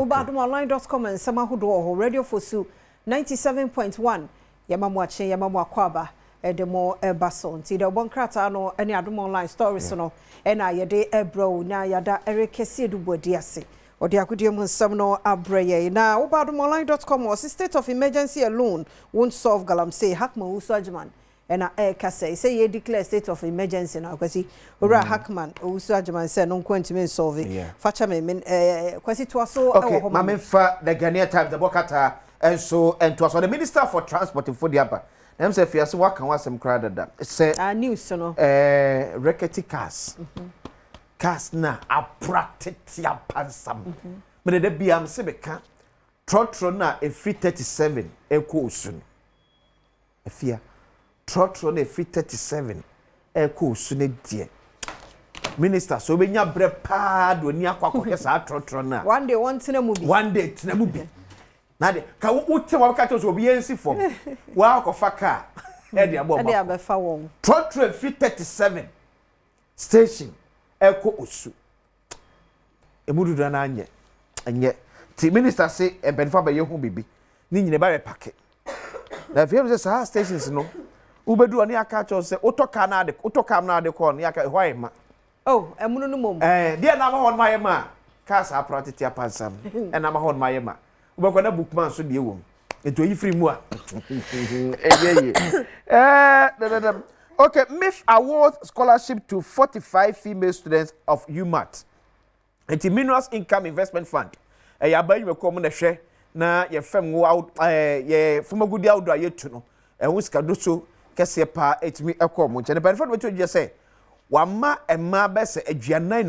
Woba adomonline.com, nsɛm ahodoɔ wɔ hɔ. Radio Fosu 97.1, yɛma mo akye, yɛma mo akɔ aba, ɛde mo ɛba so. Nti deɛ ɔbɔ nkrataa no ne Adom Online stories no ɛna yɛde ɛbrɛ wo, na yɛada Eric Kɛseɛ Buadi ase, ɔde agodie mu nsɛm no abrɛ yɛn. Na woba adomonline.com, ɔse "State of emergency alone won't solve galamsey." Hackman Owusu Agyeman ɛna ɛreka sɛ yɛ declare state of emergency no, Akwasi, Owura Hackman Owusu Agyeman sɛ no nko ntumi nsolve. Fakyɛ me, Kwasi, toa so ɛwɔ hɔ ma me. Maame, the Ghanaian Times, the bɔkata nso ntoa so. The Minister for Transport fo de aba na m sɛ fiase waka ho asɛm koraa dada sɛ Ah, news no. Rickety cars na apra tete apansam. Mede da bia m sɛ bɛka trɔtrɔ no a ɛfiri 37 ɛkɔ Osu no, afia, trɔtrɔ no ɛfiri 37 ɛkɔ Osu no deɛ, minister sɛ wobɛnya berɛ paa de oni akɔ akɔhwɛ saa trɔtrɔ no a, One day wɔn tena mu bi. One day tena mu bi na de ka wote wɔbɛka kyerɛ sɛ obi yɛnsi fam woakɔfa kaa ɛde abɔ. Ɛde ɔma abɛfa wɔn. Trɔtrɔ ɛfiri 37 station ɛkɔ Osu, emu dodoɔ no anyɛ ɛnyɛ. Ti minister se mpanyinfoɔ abɛyɛ ho biribi ne nyina ba yɛ park na afei sɛ saa stations no, wobɛdu ɔne aka kyerɛw sɛ wotɔ kaa no ade, wotɔ kaa no ade kɔɔ no yɛaka ɛhɔ ayɛ ma. Oh, ɛmunu no mom. Deɛ nam hɔ nom ayɛ ma a kaa saa apra tete apansam ɛnam hɔ nom ayɛ ma wobɛkɔ na bookman so deɛ wɔ mu, nti oyi firi mu a ɛyɛ yie. Dɛdɛdɛm. Okay, MIIF awards scholarship to 45 female students of UMaT. Nti Minerals Income Investment Fund, ɛyɛ aba nnwumakuo mu na hwɛ na yɛfɛm ngo awo yɛ fomagudi ahodoɔ a yɛtu no, ɛho sika so kɛseɛ paa ɛtumi ɛkɔ ɔmo nkyɛn. Mpanyinfoɔ no bɛtɔ dwa sɛ wama mmaa bɛsɛ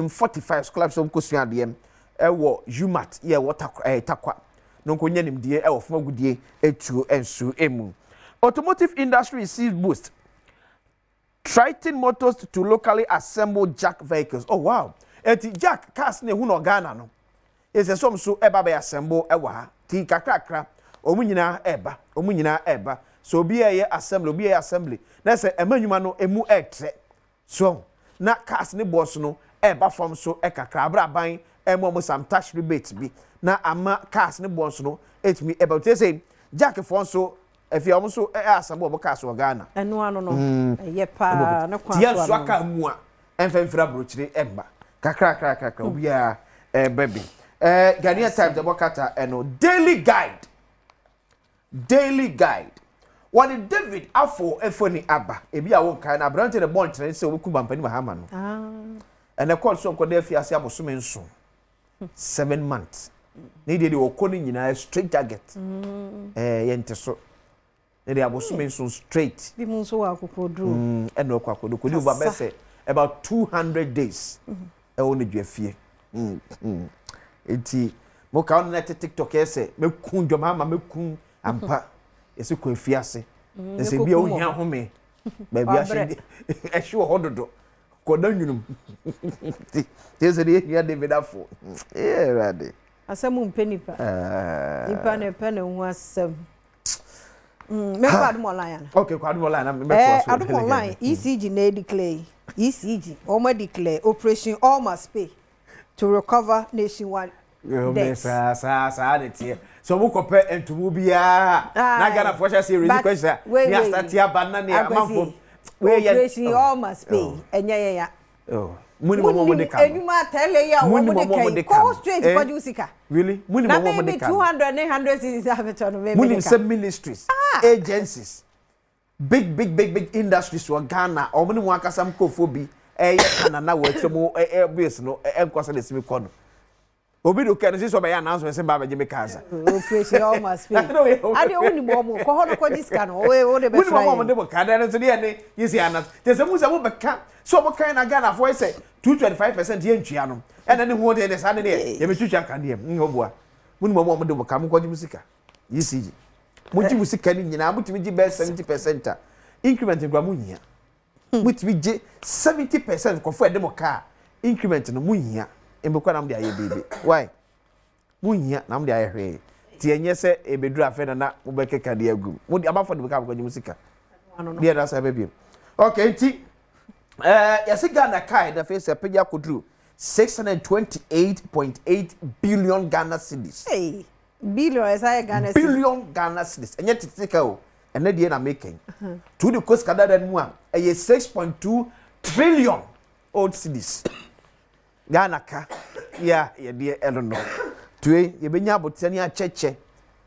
45, 45 scholarship wɔn kɔsua adeɛ ɛwɔ UMaT yɛ ɛwɔ Takwa, Takwa na nkɔnya nimdeɛ ɛwɔ fomagudie etuo nso emu. Automotive industry receives boost. Triton Motors to locally assemble JAC vehicles. Oh wow! Eti JAC cars na ehu na Ghana no. Ɛsɛ sɛ ɔmo so ɛba bɛyɛ assemble ɛwɔ ha. Ti kakrakra, ɔmo nyinaa ɛba, ɔmo nyinaa ɛba. So obi a ɛyɛ assembly, obi a ɛyɛ assembly. Na sɛ ɛma nnwuma no emu ɛɛtrɛ. So na cars ne bɔs no ɛɛba fam so ɛkakra abere aban ɛmo ɔmo some tax rebate bi na ama cars ne bɔs no etumi ɛba. Te sɛ JAC foɔ nso efi ɔmo nso ɛyɛ assemble ɔmo cars wɔ Ghana. Ɛno ano no ɛyɛ paa ne kwan tiɛ so nso ano. Aka mu a ɛmfa mfiri aburokyire ɛmba kakra kakra kakra, obiara ɛɛbɛ bi. Ghanaian Times ɛbɔ kata ɛno. Daily Guide, Daily Guide wɔde David Afo efoni aba. Ebi a wɔn na aberante ne bɔ nkyɛn sɛ wɔbɛku mampanin Mahama no. Ɛnɛ kɔɔto so nkɔda afiase abosome 7, 7 months ne deɛ wɔkɔ no nyinaa straight target. Yɛnte so ne deɛ abosome 7 straight. Bi mu nso wɔ akokoduro. Ɛna ɔkɔ akɔdo kɔdi over Kasa. bɛsɛ about 200 days ɛwɔ ne dua fie. Eti mo ka ɔno na ɛte TikTok yɛ sɛ mɛku dwom ama mɛku ampa, yɛsɛ kɔ efiase ɛsɛ bi a mɛkɔkum ohia wɔ. Home baabi ahyɛ ɛhye wɔ hɔ dodo kɔda nwunum ti sɛ deɛ ehia David Afo ɛyɛ Ɛwurade. Asɛm mpɛ nipa, nipa na ɛpɛ ne ho asɛm. Mɛkɔ Adom Online ana? Okay, kɔ Adom Online na mɛtoa so. Adom Online, ECG na declare, ECG wɔn declare operation All Must Pay to recover nationwide debt. Saa saa saa ne teɛ sɛ ɔmo kɔpɛ ntomu biara na Ghana foɔ hyɛ sɛ erezi question a ne asate aba na ne amanfo. Operation All Must Pay ɛnyɛ yɛn ya. Mu ni mo mo de ka no. Enyuma tɛlɛ yi a wɔn de ka yi, kɔ straight kɔjú sika. Really, mu ni mo mo de ka no. Na maybe 200 ne 100 cedis abɛtɔ no maybe. Mu ni sɛ ministries, agencies, big big big big industries wɔ Ghana, ɔmo ne mu akasa nkurɔfoɔ bi ɛyɛ kanana wɔ akyerɛ mu ɛ bills no ɛnkɔ sɛ de simi kɔ no, obi do kɛ no sisi ɔbɛyɛ announcement sɛ ba abɛgye mi kaasa. Operation All Must Pay ade o ni mu ɔmo kɔ hɔ no kɔgye sika no o de bɛ fira yɛ. Wuni mu ɔmo de mo kaa dɛ nso de yɛ ne yi si ana te sɛ mu sɛ mo bɛka sɛ ɔmo kan na Ghana fo sɛ 225% yɛ ntua no ɛna ne ho de ne saa ne deɛ yɛ bɛ twitwa nka deɛ nyɛ ɔboa. Mu ni mu ɔmo de mo ka mo kɔgye mo sika ECG, mo gye mo sika ne nyinaa, mo tumi gye bɛyɛ 70% a increment nkura mo nyia. Mo tumi gye 70% kɔfo ɛde mo kaa increment no mo nyia mbɛkɔ na mo de ayɛ biribi why mo nyia na mo de ayɛ hwee ti ɛnyɛ sɛ ebeduru afɛ na mo bɛ keka de agu mo de abafo de bɛ ka mo kɔgye mo sika deɛ ɛda sa bɛ biem. Okay, nti yɛsi Ghana kaa na afei sɛ pagya akoduru. 628.8 billion Ghana cedis. Hey, billion ɛsa yɛ Ghana cedi. Billion Ghana cedis. Ɛnyɛ tete sika o, ɛnɛ deɛ na mekɛn tu de kɔ sika dada no mu a, ɛyɛ 6.2 trillion old cedis. Ghana ka yɛ a yɛdeɛ ɛno no tue, yɛbɛnya abotire ne akyɛkyɛ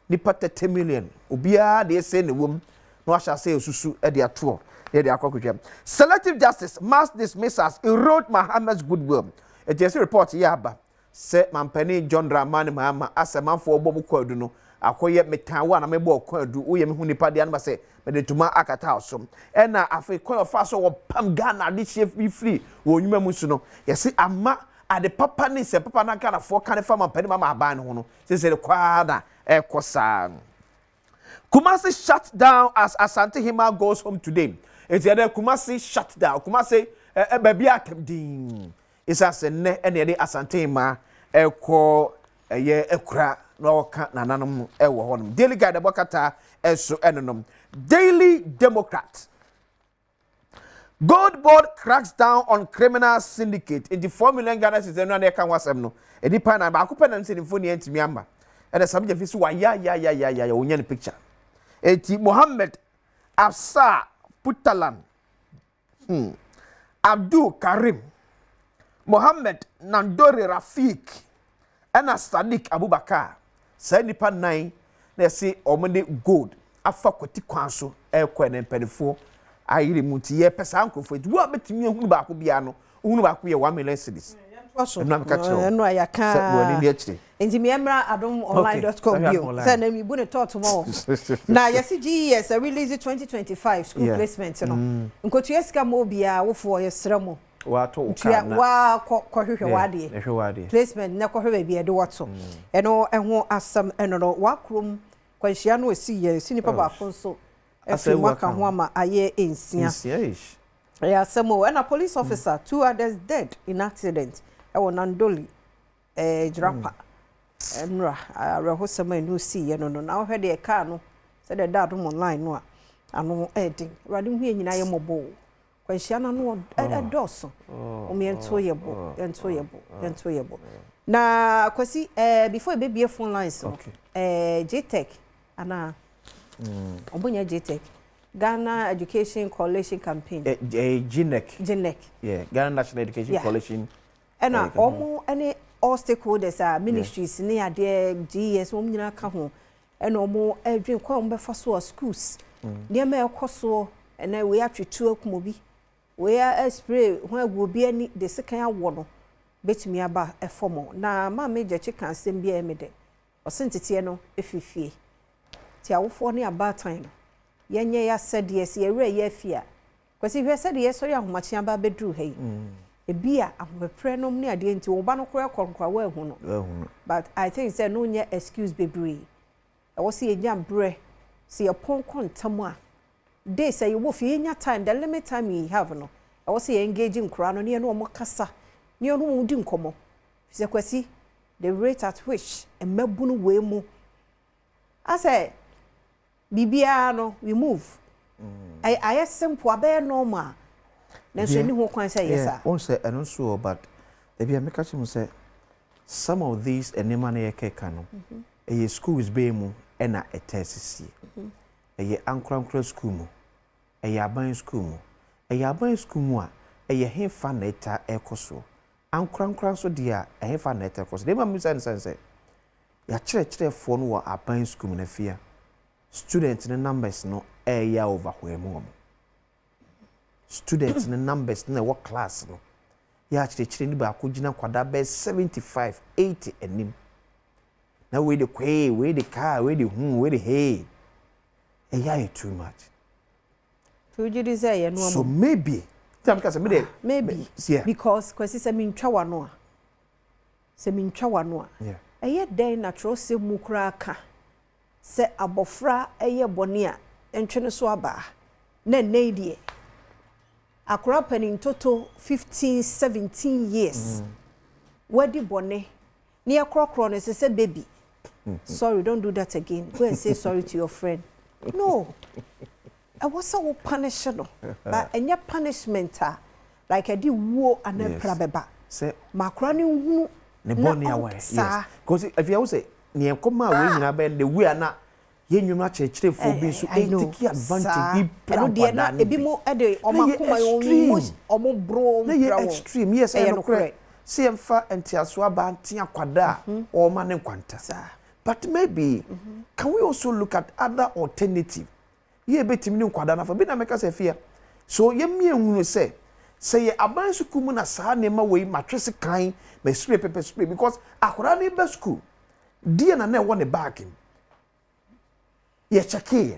nipa 30 million, obiara deɛ ɛsɛ ne wɔm na wahyɛ ase esusu ɛde atoɔ na yɛde akɔ akɔtwa. Selective justice, mass dismissals erode Mahama's goodwill. Eti ɛsɛ report yɛ aba sɛ mampanin John Dramani Mahama asɛ manfoɔ bɔ mu kɔ adu no akɔyɛ metan wo a na mebɔ ɔkɔ adu, woyɛ me hu nipa deɛ anoma sɛ mede ntoma akata wo so. Ɛna afei kwan a ɔfa so wɔpam Ghana adehyeɛ bi firi wɔ nnwuma mu so no, yɛsi ama ade papa ne nsɛm papa na Ghanafoɔ ka ne fa mampanin Mahama aban no ho no sɛ kwaa na ɛkɔ saa. Kumasi shut down as Asantehemaa goes home today. Eti ɛdɛ Kumasi shut down. Kumasi ɛ ɛ baabi atam din. Esa sɛ nnɛ ɛna yɛde Asantehemaa ɛkɔ ɛyɛ ɛkura na ɔka nananom ɛwɔ hɔnom. Daily Guide ɛbɔ kata ɛso ɛnonom. Daily Democrat. Gold Board cracks down on criminal syndicate. Nti 4 million Ghana cedis ɛnu na ɛka ho asɛm no. Nipa na baako pɛ na nsɛnifo ni ɛntumi ama. Ɛna Sammy Gyamfi so wayayayayaya onya ne picture. Eti Mohammed Afsar Putalan, Abdul Karim, Mohammed Nandore Rafiq, ɛna Sadiq Abubakar. Saa nipa nan na yɛsi wɔn de gold afa kwati kwan so ɛrekɔ. Ɛna mpanimfoɔ ayere mu nti yɛpɛ saa nkurɔfoɔ nti wo a bɛtumi ehunu baako biara no, ohunu baako yɛ 1 million cedis. So ɛnu ameka kyerɛ wo ɛnu a yɛaka sɛ wɔn ani ni akyire. Nti mìɛmra adomonline.com bio sɛ na mi bu ne tɔɔto ma wɔ na yɛsi GES release 2025 school placement no, nkotua sika ma obiara awofoɔ, yɛsrɛ mo. Wato wo ntua kaa na waa kɔ kɔhwehwɛ w'adeɛ. Ɛhwɛ w'adeɛ. Placement na kɔhwɛ baabi a yɛde wɔto ɛno ɛho asɛm. Ɛno no wakurom kwanhyia no esi yɛ esi nipa baako nso Asɛ afiri mu ewu aka aka ho ho. Ama ayɛ 6. 6 ish. Ɛyɛ asɛm o. Ɛna police officer, two others dead in accident ɛwɔ Nandoli Jirapa nnura. Awerɛhosɛm a ɛnu si yɛ no na wohwɛ deɛ kaa no sɛdeɛ ɛda Adom Online no a, ano ɛɛden. Awurade hu yɛ nyinaa yɛ mmɔbɔ o. Kwanhyia no ano ɛdɔɔso. Wɔn yɛnto yɛ bo, yɛnto yɛ bo, yɛnto yɛ bo. Na Kwasi, before ebebie phone lines no, GTEC anaa ɔmo nyɛ GTEC, Ghana Education Coalition Campaign. GNEC. GNEC. Yeah, Ghana National Education Coalition. Ɛna ɔmo ɛne all stakeholders a ministries ne adeɛ GES wɔn nyinaa ka ho, ɛna ɔmo ɛdwen kwan a wɔn bɛfa so a schools nneɛma a ɛkɔ soɔ. Ɛna wei atwetu akum obi, wei spray ho agu obi ani de sekan awɔ no bɛtumi aba ɛfɔm. Na maame Gyakye ka asɛm bi a ɛyɛ me dɛ. Ɔse nteteɛ no ɛfiri fie, nti awofoɔ ne abaatan no yɛnyɛ yɛ asɛdeɛ sɛ yɛwerɛ yɛ afi a. Kwasi, hwɛ sɛdeɛ yɛsɔre ahomakye aba abɛduru ha yi, ebi a ahopeprɛ nom ne adeɛ nti wo ba no koraa kɔ nkora woahu no. Ɛhu. But I think sɛ no nyɛ excuse bebree. Ɛwɔ sɛ yɛnya berɛ sɛ yɛpɔn kɔ ntam a day sɛ yɛwɔ fie, yɛnya time, the limit time we have no, ɛwɔ sɛ yɛ engage nkora no ne yɛne wɔn kasa ne yɛne wɔn di nkɔmmɔ. Sɛ Kwasi, the rate at which mmabunu wei mu asɛ biribiara no, we move, ayɛ simple, abɛyɛ normal, nanso ɛni ho kwan sɛ yɛ saa. Wɔn sɛ ɛno nso wɔ, but ebi a meka kyerɛ mu sɛ some of these nneɛma no yɛkeka no, ɛyɛ schools bɛyɛ mu ɛna ɛtɛ sisie. Ɛyɛ ankorankora school mu, ɛyɛ aban school mu. Ɛyɛ aban school mu a, ɛyɛ hefa na ɛta ɛkɔ soɔ? Ankorankora nso deɛ a, ɛhefa na ɛta ɛkɔ so? Deɛ ɛma mi sɛ ne sɛ yɛakyerɛkyerɛfoɔ no wɔ aban school mu na fia student ne numbers no ɛyɛ overwhelm wɔn. Student ne numbers no ɛwɔ class no, yɛ akyerɛkyerɛ ni baako gyina nkwadaa bɛyɛ 75, 80 anim na wei de kwee, wei de kaa, wei de hu, wei de hee, ɛyɛ ayɛ too much. Tí o gyi di sɛ ɛyɛ So maybe tí a mi ka sɛ mi de. Maybe. Yeah. Because Kwasi, sɛ mi ntwa w'ano a, sɛ mi ntwa w'ano a, ɛyɛ dɛn na twerɛsɛm mu koraa ka sɛ abɔfra ɛyɛ bɔne a ntwe no so abaa? Na nnɛ yi deɛ, akora panin toto 15, 17 years wadi bɔne ne yɛkorɔkorɔ no sɛ baby, sorry, don't do that again, go and say sorry to your friend. No, ɛwɔ sɛ wo punish no, but ɛnyɛ punishment a like ɛde wuo anaa pra bɛba. Sɛ Ma akora no nhunu ne na bɔne a ɔn wayɛ. Yes. saa. Because afei wo sɛ nea ɛkɔmaa wei nyinaa bɛyɛ the way a na yɛn nnwuma akyerɛkyerɛfoɔ bi nso I know. take advantage Saa. bi pira Ɛno deɛ na nkwadaa no ebi bi. mo de Na ɔmo yɛ akoma wɔn extreme. emotion ɔmo boro Na yɛ mpira wɔn. extreme. Yes, ɛyɛ Ɛyɛ nokorɛ. nokorɛ. Sɛ yɛmfa nteaso aba nte akwadaa a ɔrema ne nkwanta. Saa. But maybe can we also look at other alternative? Yɛ ebetumi ne nkwadaa nafa bi na mɛka sɛ fia. So yɛmmie nhunu sɛ sɛ yɛ aban sukuu mu na saa nneɛma wei matwe se kan ma spray pepper spray, because akwadaa no ba sukuu deɛ na ɛwɔ ne bag mu, yɛ kyɛkeeɛ,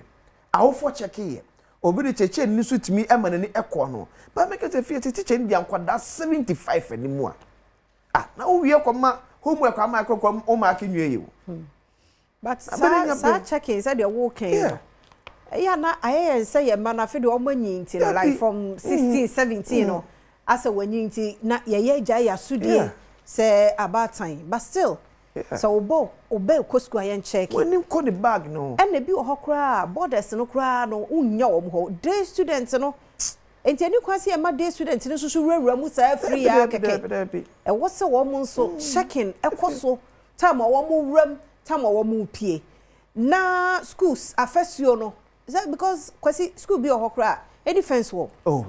awofoɔ kyɛkeeɛ, obi de kyerɛkyerɛ ni nso tumi ma n'ani ɛkɔ no ba. Mɛka sɛ fie sɛ teacher ni deɛ nkwadaa 75 anim a, ah, na wowie kɔma homework ama akɔkɔ ɔma akenwie yi o. But Abɛn saa nya saa bɛn. checking sɛdeɛ wɔɔkan Yeah. no, ɛyɛ na ayɛ yɛn sɛ yɛn mma no afei deɛ ɔmo anyi nti no, Dabi. like from 16, 17 no, asɛ wɔnyi nti na yɛyɛ gya yɛ asodie sɛ abaatan, but still sɛ wobɔ wobɛ kɔ sukuu a, yɛn check. Wɔn kɔ ne bag no. Ɛna ebi wɔ hɔ koraa, boarders no koraa no, wonya wɔn hɔ, day student no nti ɛni kwan sɛ yɛma day student no nso so wurawura mu saa free ya Dabi, kɛkɛ. dabi, dabi. Ɛwɔ sɛ wɔn nso checking ɛkɔ so time a wɔn wuram, time a wɔn pie na schools afɛsuo no sɛ, because Kwasi, school bi wɔ hɔ koraa ɛni fence wɔ Oh.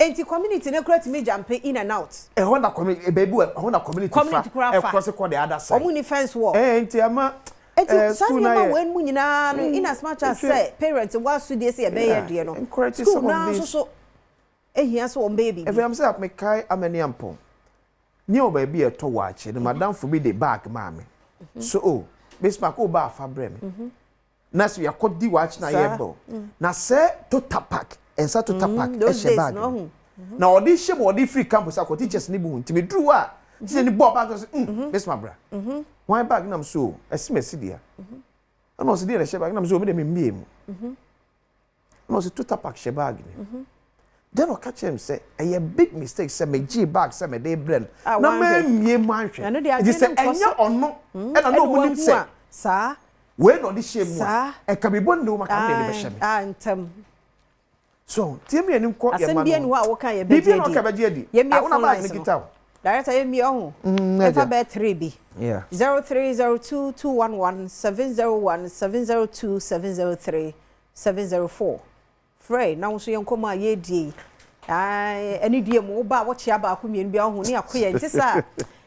nti community ne koraa tumi jump in and out. Ɛhɔ na community baabi wɔ ɛhɔ na community fa Community koraa fa. ɛkɔ se kɔ the other side. Wɔn ni fence wɔ. Ɛɛ, nti ama Eti ɛɛ saa school na nneɛma yɛ wɔn mu nyinaa no, in as much as sɛ parents wɔ asodie sɛ yɛbɛyɛ deɛ no, encourage school some of naa nso these. so ehia sɛ wɔn bɛyɛ biribi. Efi am sɛ mekae amani ampɔn ne wɔ baabi a ɛtɔ waakye no, madamfo bi de bag maa me so, o Bismarck o ba afa brɛ me na so yɛakɔ di waakye na yɛbɔ na sɛ total pack nsa total pack those ɛhyɛ days bag no, mu. ɔho. Na ɔde hyɛ mu, ɔde firi campus akɔ teachers ne bi hu, nti meduru hɔ a, teacher ni bɔɔ bag no sɛ Bismarck bra wɔn bag nam so ɛsi mɛ si deɛ, ɛna ɔsi deɛ na ɛhyɛ bag nam so omi de mi mbie mu, ɛna ɔsi total pack hyɛ bag ni. Then ɔka kyerɛ m sɛ ɛyɛ big mistake sɛ megye bag sɛ mede brɛ no Ah, na wanhwɛ. mammie mu anhwɛ. Ɛno deɛ nti adwene sɛ no nkɔ ɛnyɛ so. ɔno ɛna na ɔmo nim wahu sɛ a, saa wei na ɔde hyɛ mu Saa. a ɛka mi bɔ ne mu aka mi de bɛhyɛ mi. Ah, ntɛm. So tie mi yɛn nkɔ yɛn Asɛm ma bi no ani hɔ a wɔka yɛ biribi bɛgye na adi. ɔka bɛgye adi. Yɛmmie Ah, wona phone bag lines no no. kita o. Director, yɛmmie ɔho. Na Ɛfa agya. bɛyɛ three bi. 0302 211 701, 702, 703, 704. Frɛ na wo nso yɛn nkɔmmɔ a yɛredie yi. Ɛne die mu woba a, wɔkyea baako mmienu bi ahoho ne akɔ yɛn nti saa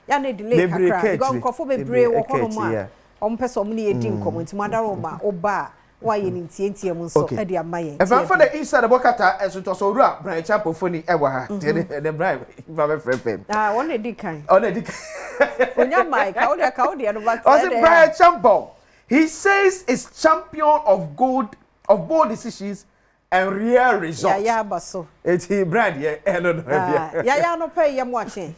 yɛ na delay Bebree kakra ka because akyire. nkurɔfoɔ bebree wɔ Bebree ka hɔnom akyire, a ɔmo pɛ sɛ ɔmo ne yɛdi nkɔmmɔ, nti mo adaro ma woba a, woayɛ ne ntiantia mu nso ɛde ama yɛn. Ɛfɛnfɛ de inside the bɔkata ɛso tɔ so owura Brian Champofoni ɛwɔ ha tiɛ ne Brian fa bɛ frɛ fɛm. Ah, wɔn na edi kan. Ɔna edi kan. Onya mic ka wo deɛ, ka wo deɛ no ba. Ɔsi Brian Champon, he says is champion of gold of bold decisions and real results. Yaya aba so. Eti Brian deɛ ɛno no Ah, ɛdeɛ. yaya no pɛ yɛ mo akye.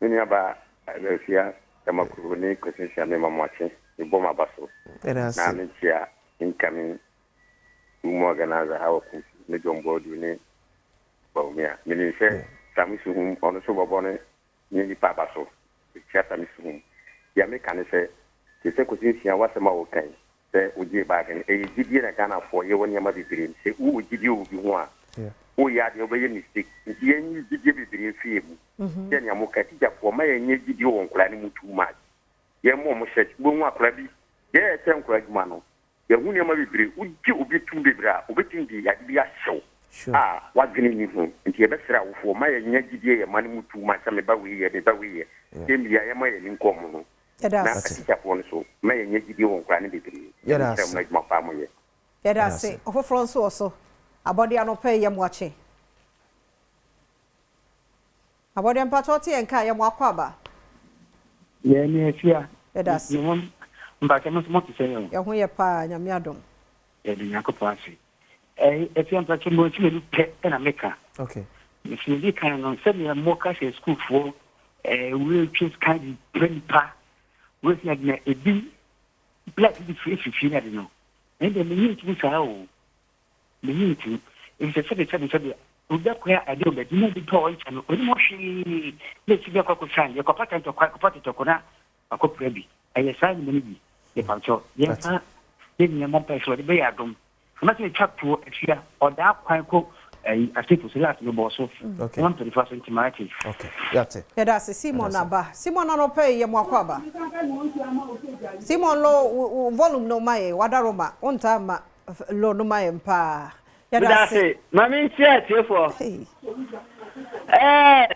Me nuaba Afia Tamakuro ne Kwesi Nsia, me ma mo akye, mebɔ mo aba so. Ɛna Na ase. menkyia incoming room organizer Hawa Koomson ne John Boadu ne Bawumia. Menim sɛ Sami Suhum ɔno nso bɔbɔ no ne nipa aba so. Mekyia Sami Suhum. Deɛ meka ne sɛ, te sɛ Kwesi Nsia w'asɛm a woka yi sɛ wogyee bag no, ɛyɛ gyidie na Ghanafoɔ yɛwɔ nneɛma bebree mu. Sɛ wowɔ gyidie wɔ obi ho a, woyɛ adeɛ wobɛyɛ mistake. Nti yɛnyi gyidie bebree mfi yɛ mu. Sɛ nea moka, tikyafoɔ ma yɛnyɛ gyidie wɔ nkwadaa no mu too much. Yɛmmɔ ɔmo hyɛ wobɛhu akwadaa bi deɛ ɛkyɛ nkwadaa adwuma no, yɛhu nneɛma bebree. Wogye obi tum bebree a, obɛtumi de ade bi ahyɛw a wadwene ni ho. Nti yɛbɛsrɛ awofoɔ ma yɛnyɛ gyidie yɛ ma no mu too much sɛ meba wei yɛ, meba wei yɛ sɛ mmia yɛma yɛni nkɔ ɔmo ho. Yɛda Na ase. atikyafoɔ no so ma yɛnyɛ gyidie wɔ nkwadaa no bebree. Yɛda Yɛsrɛ ase. mo adwuma paa moyɛ. Yɛda ase. Ɔfoforɔ nso wɔ so. Abɔde, anɔpɛ yɛ mo akye. Abɔde, mpatɔ te yɛn ka, yɛ mo akɔ aba. Yɛ ne Afia. Yɛda ase. Mpakyɛ mo nso mote sɛ yɛ o. Yɛho yɛ paa, Nyame adom. Yɛde Nyankopɔn ase. Afia, mpakyɛ mo akyi mmienu pɛ ɛna meka. Mesi di kan no, sɛdeɛ moka sɛ sukuufoɔ wura twe sika de pɛ nipa wura si na ebi black bi firi fifie na de no, ɛn deɛ menyi ntum saa o, menyi ntum, efisɛ sɛde obi akɔyɛ ade o baabi na obi tɔ ɔnkyɛ no onim hwee na esi bi akɔ akɔsan yɛkɔpata ntɔkwa, yɛkɔpata ntɔkwa na akɔpira bi. Ɛyɛ saa nnwuma no bi. Yɛpamkyɛw, yɛmfa yɛn nyinaa mmɔ mpae sɛ wɔde bɛyɛ adom. Ɛma sɛ yɛtwa toɔ, Afia, ɔdaa kwan kɔ. Ɛyi asefo so last mebɔɔ so. Okay. Wɔn mpanyinfoɔ aso nti maate. Okay. Yate. Yɛda ase Simon aba. Simon anɔpa yi yɛ mo akɔ aba. Simon lo wo volume no ma yɛ wadaroma wontaa ma lo no ma yɛn paa. Yɛda Meda ase. ase. Ma menkyia atiefoɔ. Hey. Ɛɛ,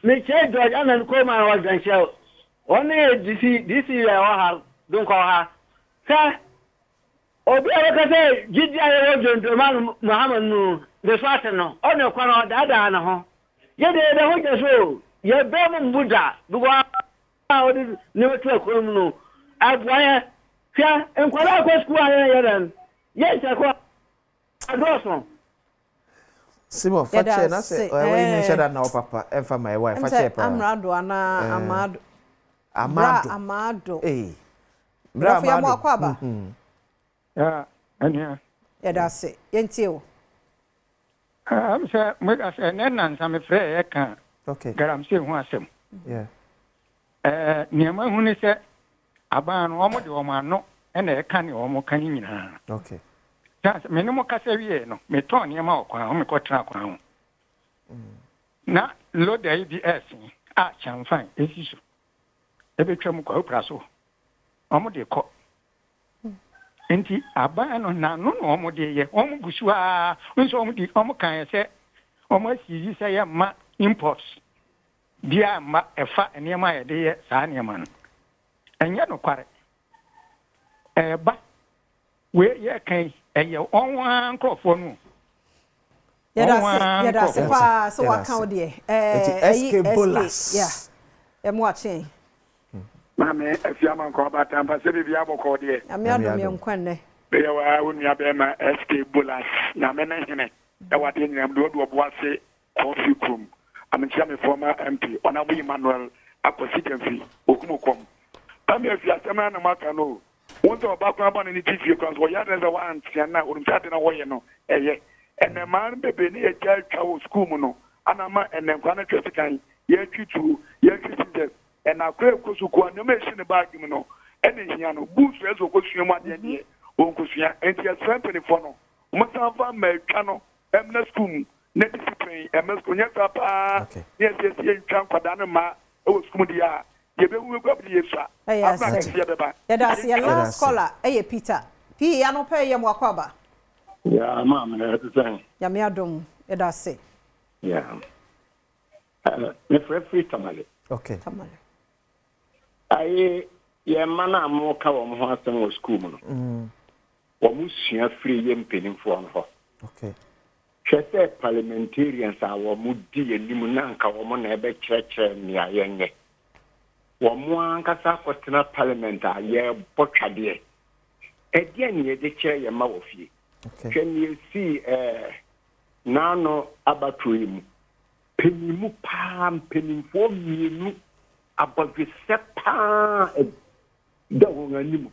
mekyia George Anan Coleman wɔ Dwanhyɛ. Ɔne yɛ DC, DC a ɛwɔ ha, Donkor wɔ ha. Sɛ Obi a ɔbɛka sɛ gyidi a yɛwɔ John Dramani Mahama mu no ne so ate no, ɔne kwan a ɔdaadaa ne ho. Yɛ deɛ yɛda ho gyina so o, yɛbrɛ mu mmu da because a ɔde nneɛma to akwan mu no, ɛboa yɛ. Hwɛ, nkwadaa kɔ sukuu a yɛn yɛ dɛn? Yɛn kyɛ kɔ adɔɔso. Simon fa Yɛda kyɛ na sɛ ase. ɛwɔ yi mu nhyɛ Ɛɛ. da na wo papa ɛmfa ma ɛwɔ Ɛm fa sɛ kyɛ paa. Amrado anaa Amado. Bra Amado. Amado. Ee. Bra Brɔfo yɛ mo Amado. akɔ aba. Ya, ɛnea. Yɛda ase. Yɛntie wo. Sɛ meka sɛ ɛnɛ nansa mefrɛ yɛ ka galamsey ho asɛm. Nea mahu ne sɛ aban no wɔn de wɔn ano ɛna ɛka nea wɔn ka ne nyinaa. Sɛ me ne mo kasa wie no, metɔn nneɛma wɔ kwan ho, mekɔtena kwan ho. Na loda yi bi ɛsen a kyɛnfan esi so. Ebetwa mu kɔ opra so. Wɔn de kɔ. Nti aban no n'ano na wɔn de yɛ. Wɔn gu so ara nso wɔn de wɔn kan yɛ sɛ wɔn asi yi sɛ yɛ mma imports biara mma ɛfa nneɛma a yɛde yɛ saa nneɛma no. Ɛnyɛ nokware. Ɛɛba wei yɛ kan ɛyɛ wɔn ara nkurɔfoɔ no. Yɛda Wɔn ase, ara yɛda ase nkurɔfoɔ. paa sɛ Yɛda waka wo ase. deɛ. Nti Ɛɛ ɛyi SK SK, Bolas. yeah. Yɛ mo akye. Maame Afiama nkɔ abatampa sɛ biribi abɔkɔ deɛ. Nyame Nyame adom yɛ adom. nkwa nnɛ. Bɛyɛ wa wo nua bɛrima SK Bolas. Nyame ne hene. Ɛwɔ adeɛ nyinaa mu de ɔde ɔbo ase kɔɔfi kurom. Amekyia me former MP Honorable Emmanuel Akwasi Gyamfi Okum Kɔm. Maame Afi asɛm no anam aka no o. Wɔn sɛ ɔba koraa bɔ ne ne ti fie koraa so ɔyɛ ade sɛ wantea no a onim sɛ ade no wɔyɛ no ɛyɛ. Ɛnɛ mmaa no bebree ne yɛgya atwa wɔ sukuu mu no ana ama ɛnɛ nkwadaa no atwa sekan, yɛatwi tuo, yɛatwi scissors. Ɛna akora ɛkɔ sukuu a nneɛma a ɛhyɛ ne baage mu no ɛna ehia no. Books ɛsɛ ɔkɔsua mu adeɛ deɛ ɔnkɔsua. Nti yɛsrɛ mpanimfoɔ no wɔsan fa mma atwa no ɛmna sukuu mu na discipline ɛmna sukuu nyɛ saa paa ne yɛsɛ yɛsɛ yɛntwa nkwadaa no mmaa ɛwɔ sukuu mu deɛ a yɛbɛhu bɛgu abere yɛsua Ɛyɛ abena ase. kɛseɛ bɛba. Yɛda ase. Yɛ Yɛda last ase. caller ɛyɛ Peter. Pii anɔpa yi yɛ mo akɔ aba. Ya, maame na ɛte sɛn? Nyame adom. Yɛda ase. Ya. Mefrɛ firi Tamale. Tamale. Aye, yɛn mma no a moka wɔn ho asɛm wɔ sukuu mu no, wɔn sua firi yɛ mpanimfoɔ no hɔ. Hwɛ sɛ parliamentarians a wɔn di anim na anka wɔn na ɛbɛkyerɛkyerɛ nea yɛnyɛ. Wɔn ankasa akɔtena parliament a yɛrebɔ twadeɛ. Ɛdeɛn ne yɛde kyerɛ yɛn mma wɔ fie? Hwɛ nea esii n'ano abatoɔ yi mu. Panyin paa mpanimfoɔ mmienu abɔdwesɛ paa ɛda wɔn anim.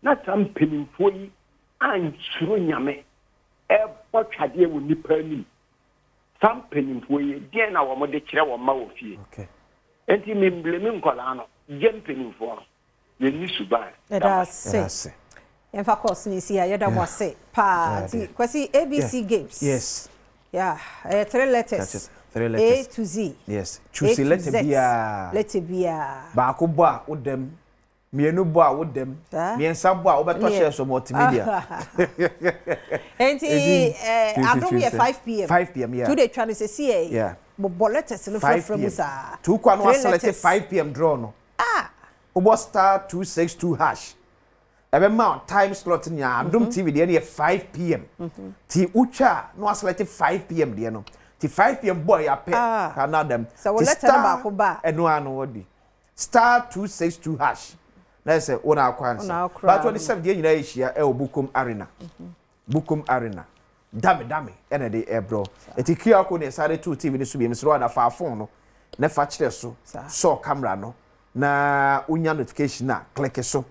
Na saa mpanimfoɔ yi ansuro Nyame ɛbɔ twadeɛ wɔ nipa anim. Saa mpanimfoɔ yi deɛn na wɔn de kyerɛ wɔn mma wɔ fie? Nti memblame nkɔlaa no, gye mpanimfoɔ no. Yɛnni suban. Yɛda ase. Yɛmfa course ne si a yɛda mo ase paa. Nti Kwasi ABC games. Yes. Yeah, three letters. That's it. Three letters. A to Z. Yes. Choose A to letter Z. biara. Letter biara. Baako bɔ a wodam. Mmienu bɔ a wodam. Saa. Mmiɛnsa bɔ a wobɛtɔ Neɛ. shares wɔ multimedia. Enti adom yɛ choose. 5 pm. 5 p.m. yeah. Tu de twa no sɛsi yɛ. Yeah. Bobɔ letters no 5 frɛfrɛ mu p.m. saa. Tu kwa no Three aselect letters. 5 p.m. draw no. Ah. Wobɔ star 262 hash. Ɛbɛma wo time slot nya Adom TV deɛ no yɛ 5 pm. Ti wotwa a na waselect 5 pm deɛ no. Ti 5 pm bɔ yɛ apɛ Ah. ka na adam. Sɛ wo Ti letter no star baako ba a. ɛno ano wɔdi. Star 262 hash. Na ɛsɛ wo na akɔ ansa. Wo na akora But 27 deɛ nyinaa yɛhyia ɛwɔ Bukom Arena. Bukom Arena. Dame dame ɛna de ɛbrɔ. Eti QR code na ɛsare to TV no so bi. Mesrɛ wo ada fa phone no na fa kyerɛ so. Sɔ camera no na wonya notification a click so.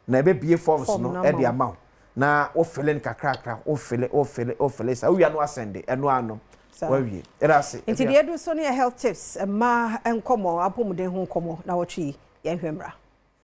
Na ɛbɛbie forms Form no no ɛde ama wo. ama wo. Na wo fill in kakrakra, wo fill, wo fill, wo fill sa wowia no asɛnde ɛno ano. Saa. Wawie. Ɛda ase. Nti deɛ edu so no yɛ health tips mmaa nkɔmmɔ apɔmuden ho nkɔmmɔ na wɔtwe yi yɛnhwɛ mmra.